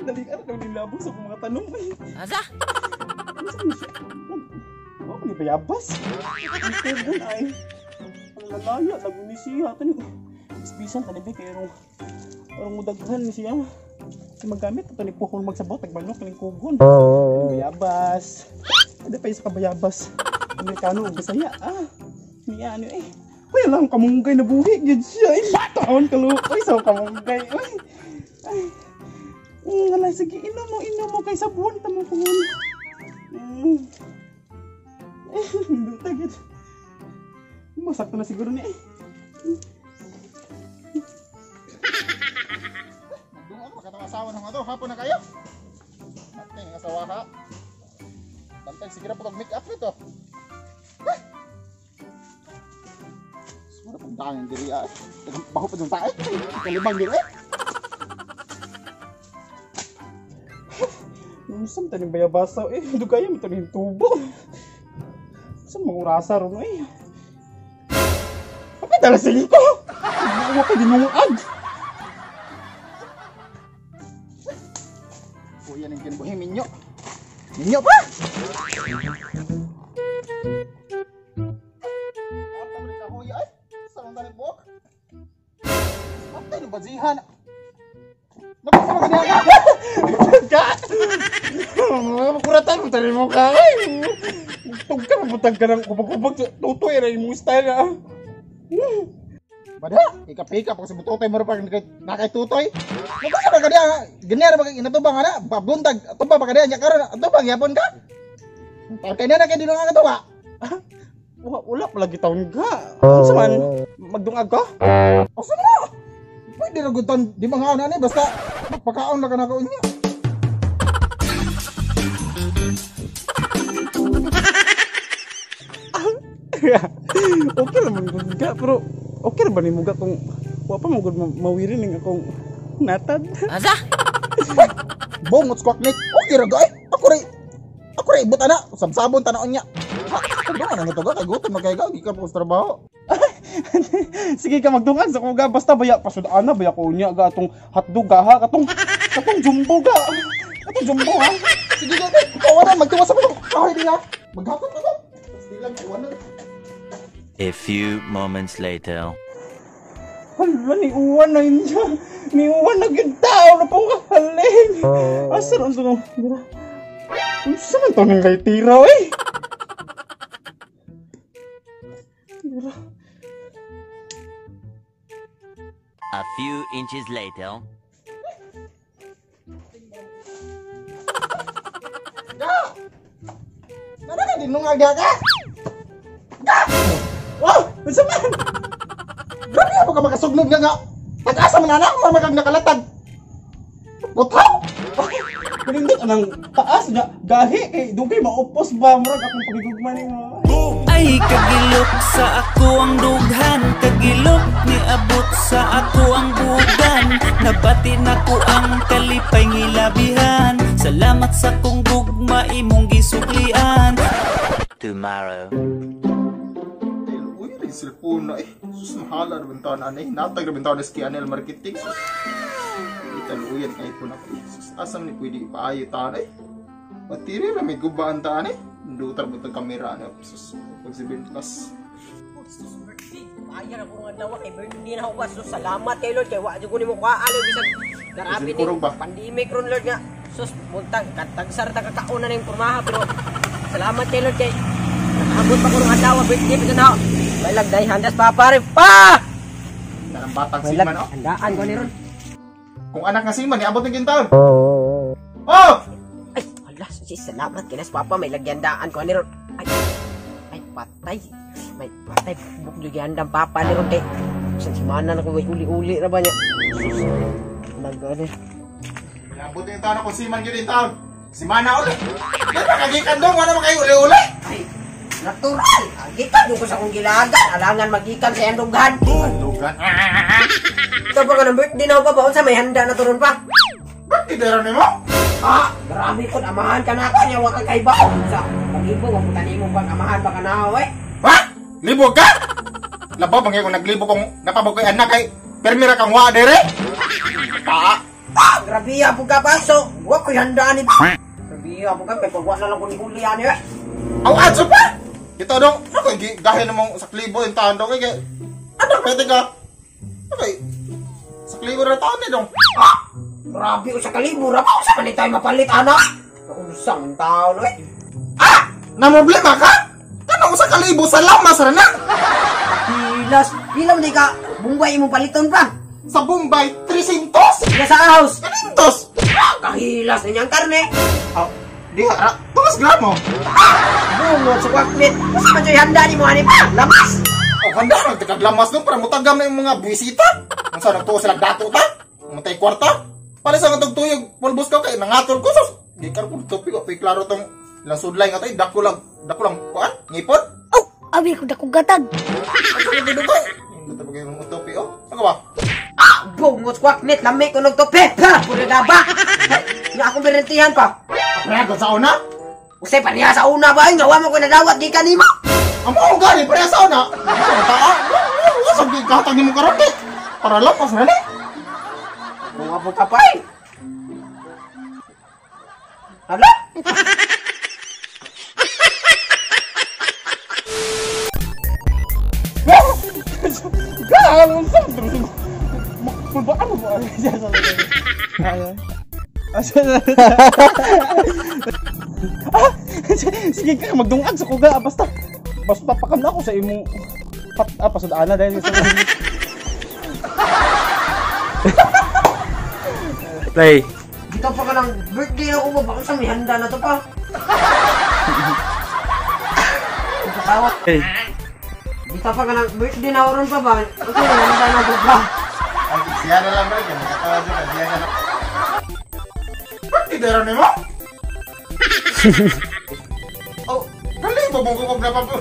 Dali ka na nilabog sa mga tanong. Asa? Ano sa siya? Oh, ni bayabas. Ang kugon ay. Ang lalaya, lago ni siya. Tani, ispisan, tani ba, kaya rong, rong mudaghan ni siya. Si maggamit, tani po kung magsabot, tagbalok, tani kugon. Bayabas. Ada pa isa ka bayabas. Amerikano, Bisaya. Ah, niya ano eh. Uy, alam, kamunggay na buhi. Yun siya. Ay, taon kalo. Uy, so kamunggay. Uy. Ay. Ala, sige, inom mo kay sabon. Tamo kugon. Eh, nindot agad. Masakto na siguro niya eh. Magdungag pa katong asawa ng ato, hapon na kayo. Matay ang asawa ha. Bantay sige na po make up nito. Siguro pag dangin diri ah. Baho pa dun tae. Kalibang diri. Saan tayo bayabasa eh? Dugaya mo tayo tubo. Saan mga orasa ron eh? Bakit dala sa ko? Hindi ko dinungag. Kuya ning kinbuhi minyo. Minyo pa. Ata mo ni kahoy ay. Sa mong tanig buhok. Patay ng bazihan. Nabasa mo kaniya ka? Ka! Makuratan mo tayo mo ka. Tug ka, mabutag ka ng kubag-kubag. Tutoy na yung style ah. Bada, ika-pick up kasi butotoy mo rin pag nakay tutoy. Nabasa ba kaniya? Ganyan ba kay inatubang ana? Pabuntag, atubang ba kaniya nya karon? Atubang yapon ka? Taon kay na kay di nga katuwa. Wala pala gitawon ka. Ano sa man? Magdungag ka? Asa mo? Pwede ra gud tan di mga ani basta magpakaon na ka nakaon niya. Okay naman gud ka, pero okay ra ba nimo ga kung wa pa mo gud mawiri ning akong natad? Asa? Bongot squawk nick. Okay ra gay. Ako ray ibot ana, sabsabon tan-on niya. Ha, ano na to ga kay gutom na kay ga gikan pa ko sa trabaho. Sige ka magdungag sa kuga basta baya pasud-an na baya ko niya ga atong hotdog ga ha katong jumbo ga. Katong jumbo ha. Sige ga, ikaw na magtuwa sa mga kahoy diha. Maghakot pa to. Di lang iwanan. A few moments later. Hala, ni uwan na niya. Ni uwan na gyud tao na pong kahaling. Asa ron to no? Unsa man to ning kay tira oy? Tira. A few inches later. Ga! Nana ka dinungag diha ka? Ga! Wow, unsa man? Grabe mo ka makasugnod nga nga. Pag-asa man anak, mura man kag nakalatag. Butaw! Pinindot anang taas nga gahi kay dugay maupos ba murag akong pagigugma nimo. Ay kagilok sa ako ang dughan, kagilok niabot sa ako ang bugan. Nabati nako ang kalipay ngilabihan. Salamat sa kong gugma imong gisuklian. Tomorrow. Uy, rin cellphone na eh. Sus, mahala na bintaon na eh. Natag na bintaon na si Anel Marketing. Sus, italuyan kay iPhone ako eh. Sus, asam ni pwede ipaayo taan eh. Batiri ra may gubaan taan eh. Ndutar mo itong kamera na. Sus, pag 7 plus. Sus, birthday. Ayan ako nga dawa kay birthday na ako ba. Sus, salamat kay Lord kay wa jud ko nimo kuhaan bisag grabe ni pandemic ron Lord nga. Sus, buntag katagsar ta kakaon na ning pormaha pero salamat kay Lord kay nakaabot pa ko ng adlaw birthday pa na. May lagday handas pa pare pa. Kanang batang siman oh. Handaan ko ni ron. Kung anak nga siman niabot ng kintaon. Oh! Ay, hala, sus, salamat kay nas papa may lagyandaan ko ni ron. Ay, ay patay. May patay buk jud gihandam papa ni ron kay sa simana na ko may uli-uli ra ba niya. Sus, nagano. Niabot ng taon ako siman gyud in taon. Simana ulit. Di ba kagikan dong wala man kayo uli-uli. Ay, natural. Gikan ko sa akong gilagan. Alangan magikan sa iyang dughan. Dugan. Ito pa ka ng birthday na ako pa. Unsa may handa na turon pa. Birthday dera nimo? Ah, grabe po. Amahan ka na ako. Niya, wag ka kay bao. Sa pag-ibog, ang puta nimo pang amahan pa ka na ako eh. Ha? Libog ka? Labaw bang kung naglibo kung napabog kay anak kay permira kang wa dere? Paa. Ah, grabe ya po ka pa. So, wa ko'y handaan ni. Grabe ya po ka kay pagwa na lang ko ni huli ani. Aw, adso pa! Ito dong, ako gahin namang sa klibo yung taon dong. Kaya, ano, pwede ka? Okay, sa klibo na taon eh dong. Ah, grabe usa ka libo ra pa usa man tayo mapalit ana. Usang taon eh. Ah! Na problema ka? Ano usa ka libo sa lamas ra na? Hilas, pila man ka Bombay imong paliton pa. Sa Bombay, 300? Pila sa house? 500? Ah, kahilas ninyang karne. Oh, di ra, tumas gramo. Ah, bungot sa kwaknit. Usa man joy handa nimo ani pa? Lamas. Oh, handa nang tigaglamas no para mutagam na yung mga buwisita. Ang sa nagtuo sila dato ta? Matay kwarta? Pala sa nga tugtuyog, pulbos ka kay nangatol ko sus. Di ka ko topi ko, klaro tong ilang sudlay nga tay, dako lang kuan, ngipon. Oh, abi ko dako gatag. Hindi ba kayo mong topi oh? Ano ba? Ah, bungot kwaknit lami ko nagtopi. Ha, puro ba? Nga akong berentihan pa. Pareha sa una? Usay pareha sa una ba? Nga wa mo ko nadawat gikan nimo. Amo gani pareha sa una. Sa taa. Sa gigatag nimo karon eh. Para lapas na ni. Bunga po ka pa eh. Hala? Sige ka, magdungag sa kuga. Basta, basta pakam na ako sa imong pasadana dahil sa Play. Dito pa ka ng birthday na ko ba? Bakit sa may handa na to pa? Patawa. Hey. Dito pa ka ng birthday na oron pa ba? Bakit may handa na to pa? Ay, siya na lang bro. Nakatawa dyan. Siya na lang. Birthday na rin mo? Oh, kalibo mong kukog na pa po.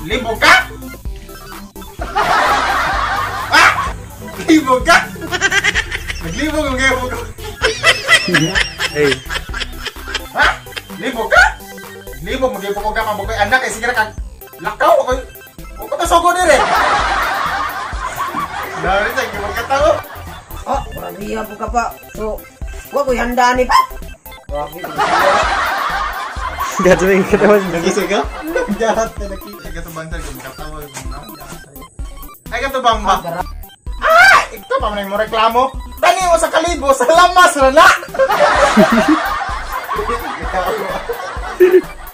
Libo ka? Ah! Libo ka? Naglibo kung gaya mo ko. Hey. Ha? Libo ka? Libo magibo ko ka mabukoy anak eh sige na kag lakaw ako. Huwag ka masugo dire. Dari sa gimang katao. Oh, grabe po ka pa. So, wa ko'y handa ni pa. Grabe. Gagawin ka naman. Nagising ka? Jahat na nakita. Ay katubang sir, gimang katao. Ay katubang ba? Ah! Ito pa man mo reklamo. Tani mo sa kalibo, sa lamas ra na.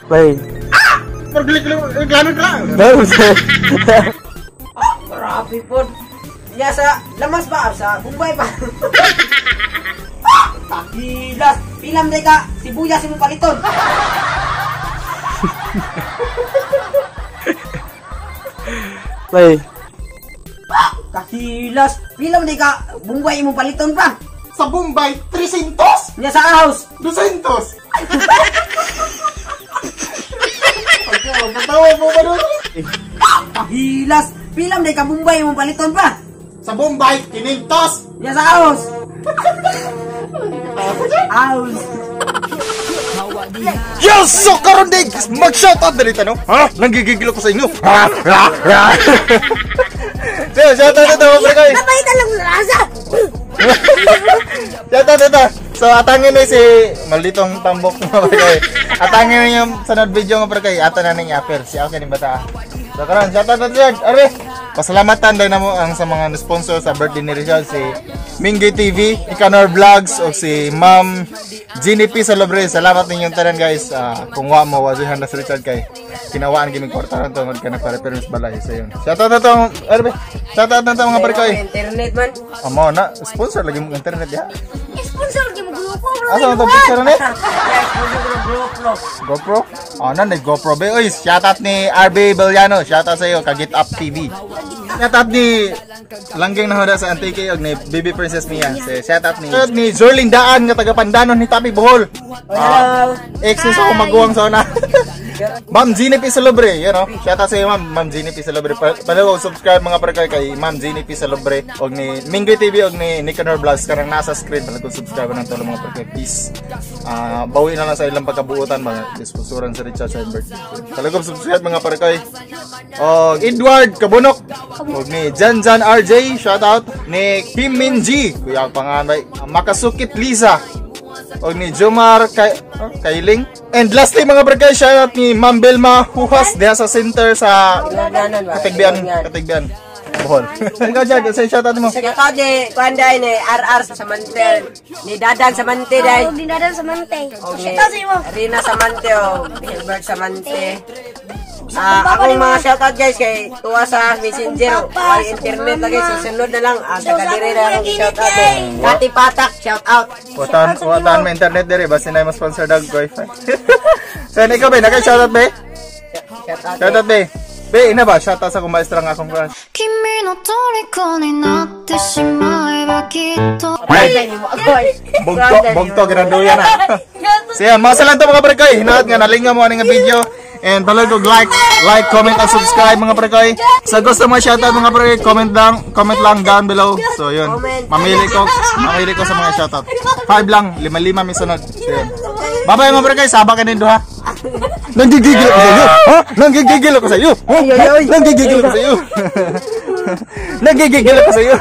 Play. Ah! Reklamo ka. Ah, grabe po. Niya sa lamas ba? Sa Bombay pa. Ah! Kahilas. Pilam day ka, sibuyas imong paliton. Play. Ah! Kahilas. Pilam day ka, Bombay imong paliton pa. Sa Bombay, 300? Niya sa house. 200. Pagkatawa mo ba doon? Kahilas. Pilam day ka, Bombay imong paliton pa. Sa Bombay, 500. Niya sa house. House. Yes! So karon day, mag-shoutout na dito, no? Ha? Nanggigigil ako sa inyo. Ha? Ha? Ha? So, shoutout na ito, mga guys. Napaitan lang sa rasa. Shoutout na ito. So, atangin na si malditong tambok, mga guys. Atangin na yung sunod video, mga guys. Ato na ning apel. Si ako kaning bata. So, karon, shoutout na Richard. Arre! Pasalamatan din na mo ang sa mga sponsor sa birthday ni Richard, si Mingay TV, Icanor Vlogs, o si Ma'am Ginny P. Salobre. Salamat ninyong tanan guys. Kung wa mo, wazuhan na si Richard kay kinawaan gimig kwarta ron tungod ka na pa-reference balay. So yun. Shoutout na to, arbe. Shoutout na to mga parikoy. Internet man. Amo na, sponsor lagi mo internet ya. Sponsor lagi mo GoPro. Asa na to picture ni? Yeah, sponsor ko ng GoPro. GoPro? Oh, na GoPro ba? Uy, shoutout ni RB Beliano. Shoutout sa iyo, Kagit Up TV. Shoutout ni Langgeng Nahoda sa Antique og ni Baby Princess Mia. So, shoutout ni Zerlin Daan nga taga Pandanon ni Tapi Bohol. Hello. Ex ni sa akong maguwang sa una. Ma'am Genie P. Salobre, you know. Shout out sa iyo, Ma'am. Ma'am Genie P. Salobre. Palaw subscribe mga pre kay Ma'am Genie P. Salobre og ni Minggoy TV og ni Nicanor Vlogs kanang nasa screen pala kung subscribe ng tolo mga pre. Peace. Ah, bawi na lang sa ilang pagkabuotan mga disposuran sa Richard sa birthday. Palaw subscribe mga pre. Og Edward Kabunok og ni Jan Jan RJ, shout out ni Kim Min G, kuya ang panganay, Makasukit Lisa og ni Jomar Kay oh, Kailing. And lastly mga barkay, shout out ni Ma'am Belma Huhas diha sa center sa Tinganan ba? Katigbian, Katigbian. Bohol. Ikaw Jack, say shout out mo. Shout out ni kuan dai ni RR sa Samante, ni Dadan Samante dai. Og dinadan sa mante. Og ni Shout out sa imo. Rina Samante o Hilbert Samante. Ah, akong mga shoutout guys kay tuwa sa Messenger, Papa, wala internet lagi mama. so sunod na lang ang So, taga sa diri akong na akong mga shoutout. ginit, Eh. Kati Patak, shoutout. Watan, watan may internet dire basta na mo sponsor dag wifi. So ikaw ba, naka shout out be? Shoutout. Shout out be. Be, ina ba? Shout out sa akong maestra nga akong crush. 君の虜になってしまえばきっと Bugto, bugto, granduya na. So yan, mga salamat mga prekoy. Hinaot nga nalinga mo ani nga video. And palagi og like, comment at subscribe mga prekoy. Sa gusto mo shoutout mga prekoy, comment lang down below. So yun, mamili ko sa mga shoutout. Five lang, lima lima may sunod. So yun. Bye-bye mga prekoy, saba ka nindo ha. Nanggigigil ako sa iyo. Ha? Nanggigigil ako sa iyo. Ha? Nanggigigil ako sa iyo. Nanggigigil ako sa iyo.